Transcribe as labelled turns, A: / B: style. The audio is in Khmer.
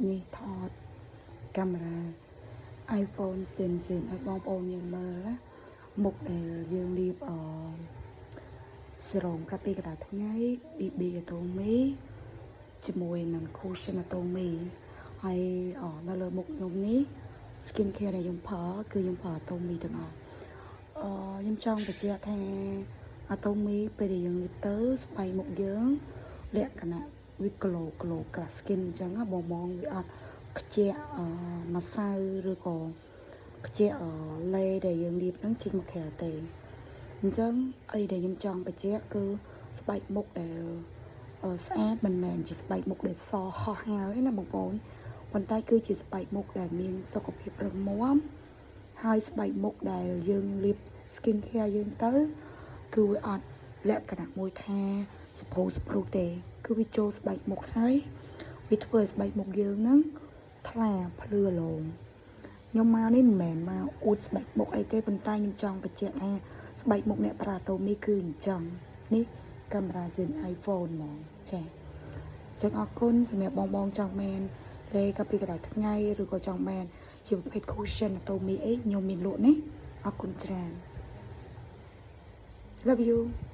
A: នេះថតកាមេរ៉ា iPhone សិនសិនឲ្យបងប្អូនយើងមើលណាមុខដែលយើងលាបអសេរ៉ូមកាពីកម្ដៅថ្ងៃ BB Atomy ជាមួយនឹង cushion Atomy ហើយអនៅលើមុខខ្ញុំនេះ skin care ដែលខ្ញុំប្រើគឺខ្ញុំប្រើ Atomy ទាំងអស់អឺខ្ញុំចង់បញ្ជាក់ថា Atomy ពេលដែលយើងលាបទៅស្បែកមុខយើងលក្ខណៈវា glow glow glass skin អញ្ចឹងណាបងបងវាអត់ខ្ជាក់អឺម្សៅឬក៏ខ្ជាក់អលេដែលយើងលាបហ្នឹងចេញមកក្រៅទេអញ្ចឹងអីដែលខ្ញុំចង់បញ្ជាក់គឺស្បែកមុខដែលអឺស្អាតមិនមែនជាស្បែកមុខដែលសហោះហើរទេណាបងប្អូនប៉ុន្តែគឺជាស្បែកមុខដែលមានសុខភាពរឹងមាំហើយស្បែកមុខដែលយើងលាប skin care យើងទៅ គឺវាអត់លក្ខណៈមួយថាសព្រូសព្រុសទេ គឺវាចូលស្បែកមុខហើយវាធ្វើឲ្យស្បែកមុខយើងហ្នឹងថ្លាភ្លឺរលោងខ្ញុំមកនេះមិនមែនមកអួតស្បែកមុខអីទេប៉ុន្តែខ្ញុំចង់បញ្ជាក់ថាស្បែកមុខអ្នកប្រើ Atomy គឺអញ្ចឹងនេះកាមេរ៉ា Zen iPhone ហ្មងចាចឹងអរគុណសម្រាប់បងបងចង់មែនលេកាពីកម្ដៅថ្ងៃឬក៏ចង់មែនជាប្រភេទ cushion Atomy អីខ្ញុំមានលក់ណាអរគុណច្រើន Love you.